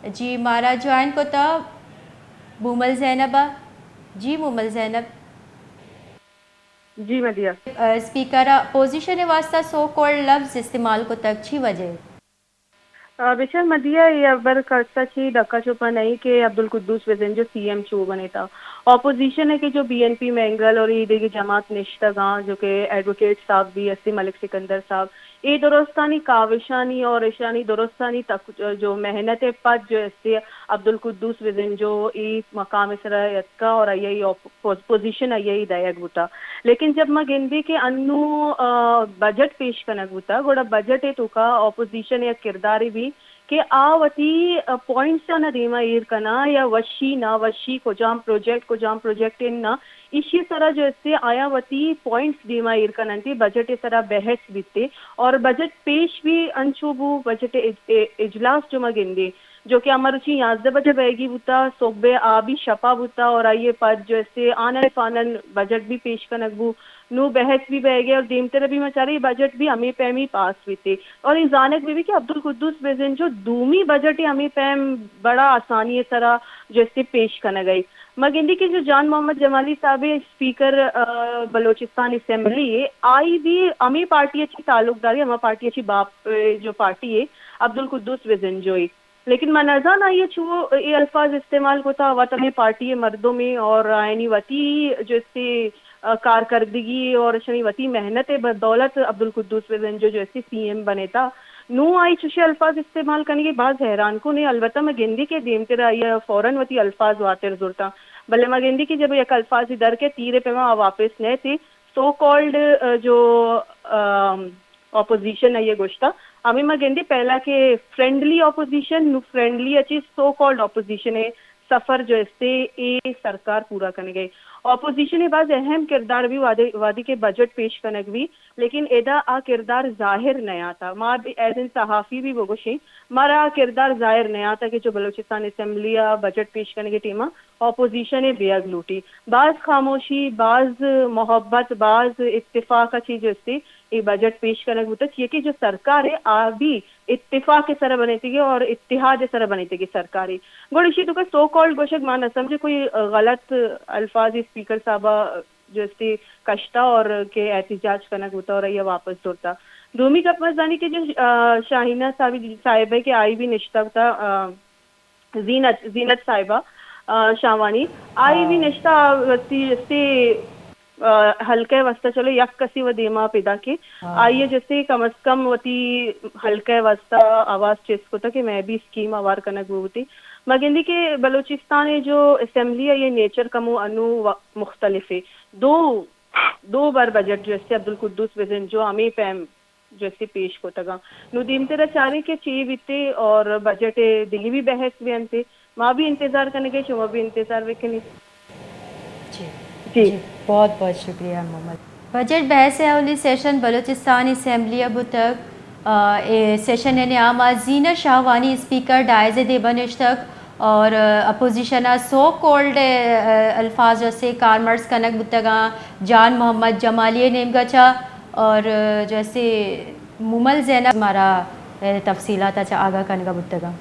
جی، مارا جوائن کتا مومل زینب ء۔ جی مومل زینب۔ جی مدیہ۔ اسپیکر ء اپوزیشن ء واستہ سو کولڈ لفظ استعمال کتگ، چی وجہ؟ آ، بچار مدیہ، اے ہبر کسا چی ڈکا چپا نہیں کہ عبدالقدوس بزنجو سی ایم چو بنے تا۔ اپوزیشن ہے کہ جو بی این پی مینگل اور اے دیگہ جماعت نشتگاں، جو کہ ایڈووکیٹ صاحب بھی ہستی، ملک سکندر صاحب، اے درستانی کاوشانی اور اشانی درستانی تک، جو محنت پد جو ہستی عبدالقدوس بزنجو اے مقام سرا اتکا اور آئی آئی پوز-، پوزیشن آئی آئی دئیگ بوتا۔ لیکن جب ما گندی کہ انو، آ، بجٹ پیش کنگ بوتا، گڑا بجٹ ء توکا اپوزیشن یک کردارے بی کہ آ وتی، آ، پوائنٹس آنا دیما ایر کنا یا وشی نہ وشی، کجام پروجیکٹ، کجام پروجیکٹ ان نہ، ایشی سرا جو استے آیا وتی پوائنٹس دیما ایر کننتی، بجٹ سرا بحث بیتے اور بجٹ پیش بھی انچو بو، بجٹ اج-، اے-، اجلاس جو ما گندی۔ جو کہ ہما روچی یازدہ بجہ بئیگی بوتا، صبح آ بھی شپا بوتا اور آئی ء پد جو استے آنن فانن بجٹ بھی پیش کنگ بو۔ نو بحث بھی بئیگے اور دیمتر بھی ما چارے بجٹ بھی ہمے پیمی پاس بیتے۔ اور اے زانگ بہ بی کہ عبدالقدوس بزنجو دومی بجٹ ہمے پیم بڑا آسانی سرا جو استے پیش کنگ ء۔ ما گندی کہ جو جان محمد جمالی صاحب اسپیکر، آ، بلوچستان اسمبلی ء، آئی بھی ہمے پارٹی ء چی تعلقداری، ہما پارٹی ء چی باپ، آ، جو پارٹی ء عبدالقدوس بزنجو ء۔ لیکن من نزان آئی ء چو اے الفاظ استعمال کتا، وت ہمے پارٹی ء مردمے اور آیانی وتی جو استے، آ، کارکردگی اور اشانی وتی محنت ء بدولت عبدالقدوس بزنجو جو استے سی ایم بنے تا۔ نوں آئی چوشیں الفاظ استعمال کنگی باز حیران کن ایں۔ البتہ ما گندی کہ دیمتر آئی ء فوراً وتی الفاظ واتر زرتاں۔ بلے ما گندی کہ جب یک الفاظے در کے تیر ء پیما آ واپس نئیت، سو کالڈ، آ، جو، آ، اپوزیشن ء یہ گوشتا، ہمیں ما گندی پہلا کہ فرینڈلی اپوزیشن، نو فرینڈلی اچی سو کالڈ اپوزیشن ء سفر جو استے اے سرکار پورا کنگے۔ اپوزیشن ء باز اہم کردار بھی وعدے، وعدے کے بجٹ پیش کنگ بھی، لیکن ادا آ کردار ظاہر نیاتا۔ ما بھی ایز این صحافی بھی بگوشیں، مارا آ کردار ظاہر نیاتا کہ جو بلوچستان اسمبلی ء بجٹ پیش کنگے ٹیما اپوزیشن ء بیگ لوٹی۔ باز خاموشی، باز محبت، باز اتفاق ء چی جو استے اے بجٹ پیش کنگ بوتگ، چیا کہ جو سرکار ء آ بھی اتفاق ء سرا بنیتگی اور اتحاد ء سرا بنیتگی سرکارے۔ گڑا اشی توکا سو کالڈ گوشگ ما نہ سمجھے کوئی غلط الفاظ اسپیکر صاحبہ جو استے کشتا اور کہ احتجاج کنگ بوتا اور آئیا واپس زرتا۔ دومی گپ ما زانی کہ جو، آ، شاہینہ صاحب، صاحبہ کہ آئی بھی نشتہ بوتا، آ، زینت، زینت صاحبہ، آ، شاہوانی، آئی بھی ہاں۔ نشتہ وتی استے، آ، حلقہ واسطہ چلو یک کسی و دیما پیدا کے۔ ہاں۔ آئی جیسے کم از کم وتی حلقہ واسطہ آواز چست کتا کہ میں بھی اسکیم آوار کنگ بوتی۔ ما گندی کہ بلوچستان جو اسمبلی ہے یہ نیچر کمو انو و-، مختلف ہے۔ دو، دو بار بجٹ جو استے عبدالقدوس بزنجو ہمیں پیم جو استے پیش کتگاں۔ نو دیمترا چاریں کہ چی بیتے اور بجٹ ء دگہ بھی بحث بینتے۔ ما بھی انتظار کنگے، شما بھی انتظار بکنی۔ جی۔ جی۔ جی، بہت بہت شکریہ محمد۔ بجٹ بحث ء اولی سیشن بلوچستان اسمبلی ء بوتگ۔ آ، اے سیشن ء نیام ء زینت شاہوانی اسپیکر ڈائز ء دیبا نشتگ۔ اور، آ، اپوزیشن ء سو کولڈ، آ، الفاظ جو اسے کارمرز کنگ بوتگاں جان محمد جمالی ء نیمگا چا، اور، آ، جو اسے مومل زینب مارا، آ، تفصیلات ء چا آگاہ کنگا بوتگاں۔